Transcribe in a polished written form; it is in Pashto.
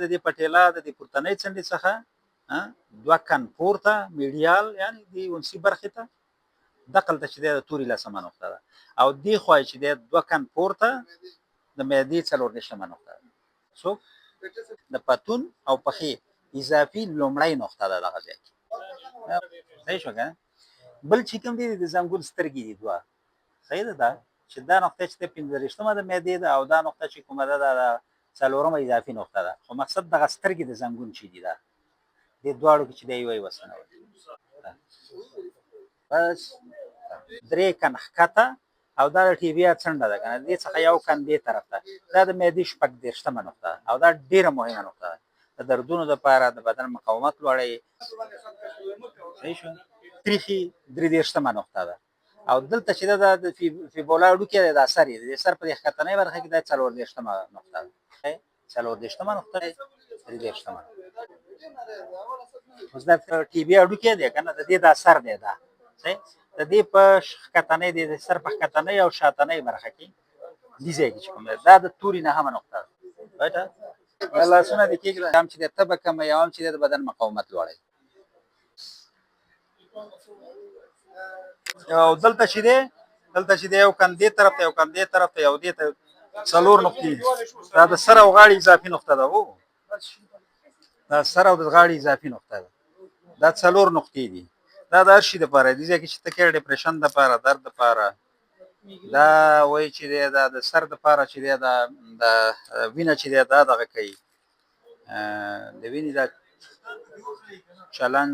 د دې پټیلا د دې پورتنۍ څنډې څخه دوه کن پورته میډیال، یعنی د انسي برخې ته دقلته چې دی د توري لسمه نقطه ده، او دې خوا چې دی دوه کن پورته د معدې 34مه نقطه ده. څوک د پتون او پښې اضافي لومړۍ نقطه ده دغه ځای کې. صحیح شو که نه؟ بل چې کوم دي د زنګون سترګې دي دوه، صحیح ده؟ دا چې دا نقطه چې 35مه د معدې ده او دا نقطه چې کومه ده دا څلورمه اضافي نقطه ده، خو مقصد دغه سترګې د زنګون چې دي دا دې دواړو کې چې دی یوه یوه سنه وي. بس درې کن ښکته او دا د ټیبیا څنډه ده که نه، دې څخه یو کن دې طرف ته، دا د معدې 36مه نقطه ده او دا ډېره مهمه نقطه ده د دردونو دپاره، د بدن مقاومت لوړوي. صحیح شو؟ تریخي 33مه نقطه ده او دلته چې ده د فیبولا هډوکی دی، دا سر یې د سر په دې ښکتنۍ برخه کې دا 34مه نقطه ده. 34مه نقطه ده، 33مه. اوس دا ټیبیا هډوکی دی که نه، د دې دا سر دی، دا صحیح د دې په ښکتنۍ د سر په ښکتنۍ او شاتنۍ برخه کې دې ځای کې چې کوم دی دا د توري نهمه نقطه ده. رایټ، لاسونه دې کېږده، هم چې د تبه کموي او هم چې د بدن مقاومت لوړوي. او دلته چې دی، دلته چې دی یو کن دې طرف ته، یو کن دې طرف ته، یو دې ته، څلور نقطې. دا د سر او غاړې اضافي نقطه ده. دا سر او د غاړې اضافي نقطه ده. دا څلور نقطې دي. دا د هر شي دپاره دي، ځکه چې ته ډیپریشن دپاره، درد دپاره، دا وایي چې دی دا د سر دپاره چې دی دا د وینه چې دی دا دغه کوي، د وینې دا چلن.